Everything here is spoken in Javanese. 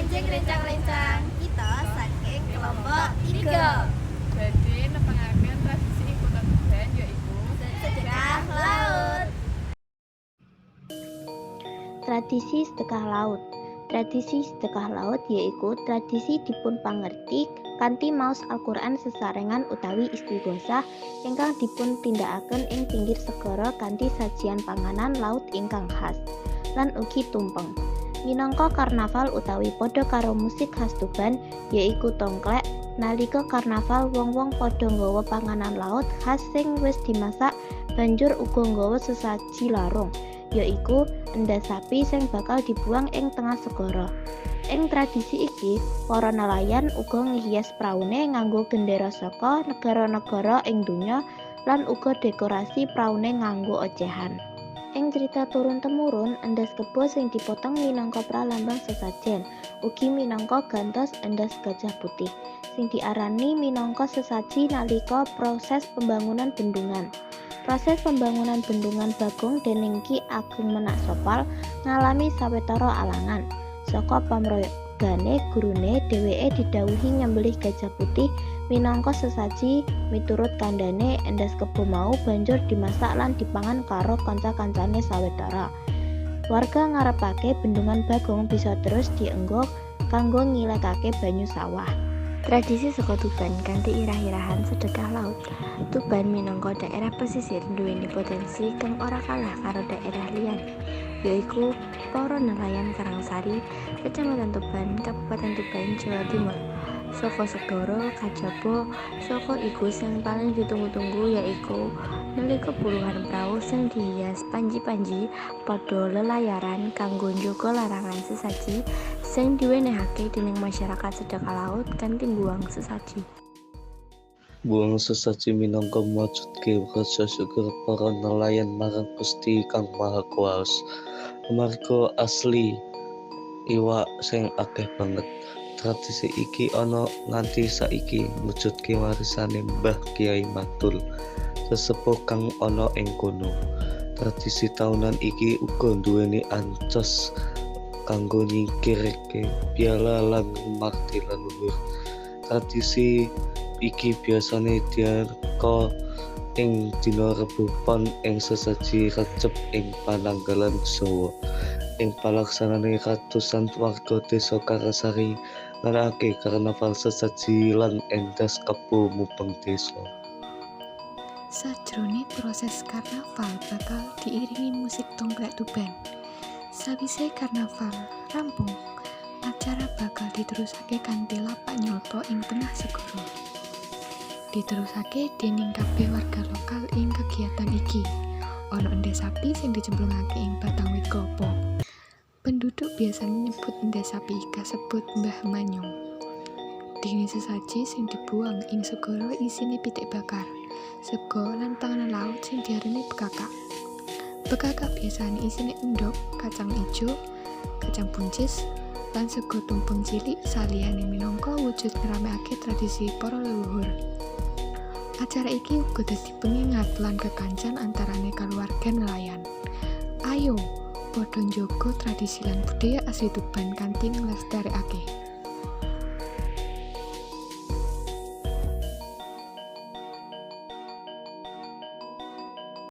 Enjing rencang-rencang. Kita saking kelompok 3. Badhe nepangaken tradisi ing Kota Tuban, yaiku Sedekah laut. Tradisi sedekah laut. Tradisi sedekah laut yaiku tradisi dipun pangerti kanthi maos Al-Qur'an sesarengan utawi istighosah ingkang dipun tindakaken ing pinggir segara kanthi sajian panganan laut ingkang khas lan ugi tumpeng. Minangka karnaval utawi padha karo musik khas Tuban, yaiku tongklek. Nalika karnaval, wong-wong padha nggawa panganan laut khas sing wis dimasak, banjur uga nggawa sesaji larung, yaiku endas sapi sing bakal dibuang ing tengah segara. Ing tradisi iki, para nelayan uga ngias praune nganggo gendera saka negara-negara ing donya lan uga dekorasi praune nganggo ocehan. Ing crita turun-temurun, endas kebo sing dipotong minangka pralambang sesajen, ugi minangka gantos endas gajah putih, sing diarani minangka sesaji nalika proses pembangunan bendungan. Proses pembangunan Bendungan Bagong dening Ki Ageng Menak Sopal ngalami sawetara alangan. Saka pamrogane gurune, dheweke didhawuhi nyembelih gajah putih minangka sesaji. Miturut kandhane, endas kebo mau banjur dimasak lan dipangan karo kanca-kancane sawetara. Warga ngarepake Bendungan Bagong bisa terus dienggo kanggo ngilekake banyu sawah. Tradisi saka Tuban kanthi irah-irahan sedekah laut. Tuban minangka daerah pesisir nduweni potensi kang ora kalah karo daerah liyane, yaiku para nelayan Karangsari, Kecamatan Tuban, Kabupaten Tuban, Jawa Timur. Saka segara kajaba saka iku, sing paling ditunggu-tunggu yaiku nalika puluhan prau sing dihias panji-panji padha lelayaran kanggo njaga larangan sesaji sing diwenehake dening masyarakat sedekah laut kanthi mbuwang sesaji. Buang sesaji minangka mujudke rasa syukur para nelayan marang Gusti Kang Maha Kuwasa amarga asil iwak sing akeh banget. Tradisi iki ana nganti saiki mujudke warisane Mbah Kyai Matul, sesepuh kang ana ing kono. Tradisi taunan iki uga nduweni ancas kanggo nyingkirke bala lan ngumarti leluhur. Tradisi iki biasane dianeka ing dina Rebo Pon ing sesasi Recep ing pananggalan Jawa. Ing palaksanane, ratusan warga desa Karangsari nganakake karnaval sesaji lan endas kebo mubeng desa. Sajrone proses karnaval bakal diiringi musik tongklek Tuban. Sawise karnaval rampung, acara bakal diterusake kanthi lapak nyoto ing tengah segara. Diterusake dening kabeh warga lokal ing kegiatan iki. Ana endas sapi sing dicemplungake ing batang wit klopo. Penduduk biasane nyebut endas sapi kasebut Mbah Manyung. Dene sesaji sing dibuang ing segara isine pitik bakar, sega lan panganan laut sing diarani bekakak. Bekakak biasane isine endhog, kacang ijo, kacang buncis, lan sega tumpeng cilik saliyane minangka wujud ngramekake tradisi para leluhur. Acara iki uga dadi pengingat lan kekancan antarane kaluwarga nelayan. Ayo, padha njaga tradisi lan budaya asli Tuban kanthi nglestarekake.